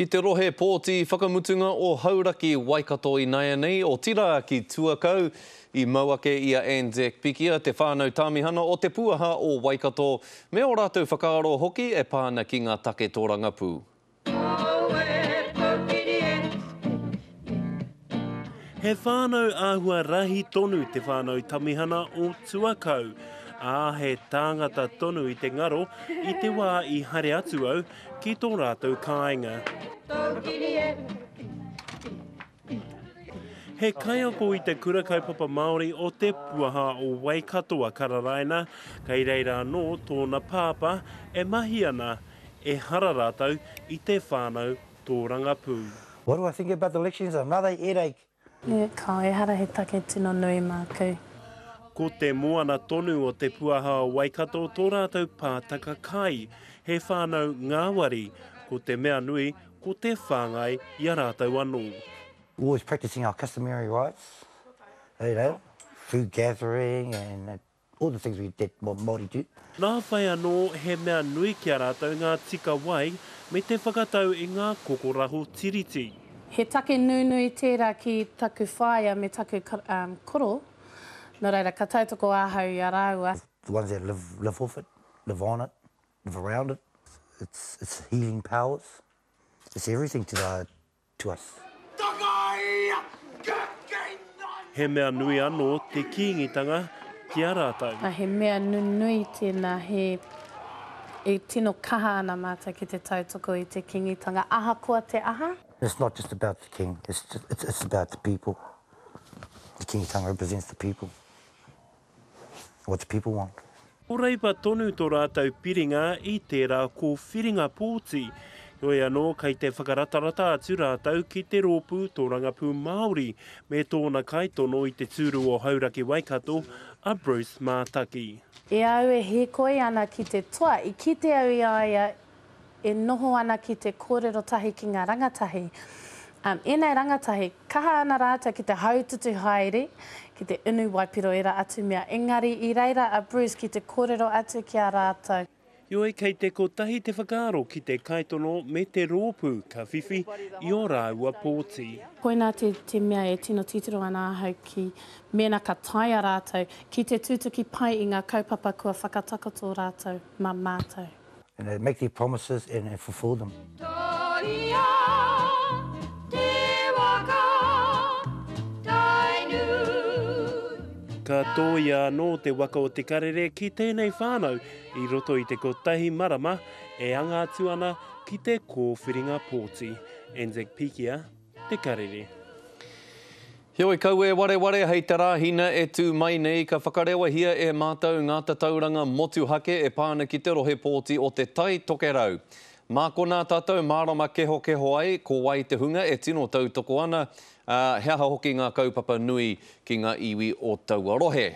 Ki te rohe pōti whakamutunga o Hauraki, Waikato inaianei, otirā ki Tuakau, i mau ake i a Anzac Pikia, te whānau tāmihana o Te Puaha o Waikato, me ō rātou whakaaro hoki e pā ana ki ngā take tōrangapū. He whānau āhua rahi tonu te whānau Tamihana o Tuakau, ā, he tāngata tonu i te ngaro i te wā i haere atu au ki tō rātou kāinga. He kaiako i te Kura Kaupapa Māori o Te Puaha o Waikato a Kararaina, kei reira anō tōna pāpā e mahi ana, ehara rātou i te whānau tōrangapū. What do I think about the elections? Another headache. E kao, ehara he take tino nui māku. Ko te moana tonu o Te Puaha o Waikato tō rātou pātaka kai. He whānau ngāwari. Ko te mea nui, ko te whāngai i a rātou anō. Always practicing our customary rights, you know, food gathering and All the things we did, what Māori do. Nā whai anō, he mea nui ki a rātou ngā tika wai me te whakatau i ngā kokoraho tiriti. He take nunui tērā ki taku whaea me taku koro, nō reira ka tautoko ahau i a rāua. The ones that live live off it, live on it, live around it, it's it's healing powers, it's everything to the to us. He mea nui anō te Kīngitanga ki a rātou. He mea nunui tēnā, he, e tino kaha ana mātou ki te tautoko i te Kīngitanga, ahakoa te aha. It's not just about the king, it's, it's, it's about the people. The Kīngitanga represents the people. What the people want. Ko Reipa tonu tō rātou piringa i tērā kōwhiringa pōti. Heoi anō, kei te whakaratarata atu rātou ki te Rōpū Tōrangapū Māori me tōna kaitono i te tūru o Hauraki-Waikato, a Bruce Mātaki. I a au e hīkoi ana ki te toa, i kite au i a ia e noho ana ki te kōrero tahi ki ngā rangatahi. Ēnei rangatahi, kaha ana rātou ki te haututu haere, ki te unu waipiro ērā atu mea, engari i reira a Bruce ki te kōrero atu ki a rātou. Heoi, kei te kotahi te whakaaro ki te kaitono me te rōpū ka whiwhi i ō rāua pōti. Koinā te te mea e tino titiro ana ahau ki mēnā ka taea rātou ki te tutuki pai i ngā kaupapa kua whakatakoto rātou mā mātou. And they make their promises and, and fulfill them. Tōia te waka Tainui. Ka tōia anō te waka o Te Karere ki tēnei whānau i roto i te kotahi marama e anga atu ana ki te kōwhiringa pōti. Anzac Pikia, Te Karere. Heoi kau e wareware hei te Rāhina e tū mai nei ka whakarewahia e mātou ngā tatauranga motuhake e pā ana ki te rohe pōti o Te Tai Tokerau. Mā konā tātou mārama kehokeho ai ko wai te hunga e tino tautoko ana, ā, he aha hoki ngā kaupapa nui ki ngā iwi o taua rohe.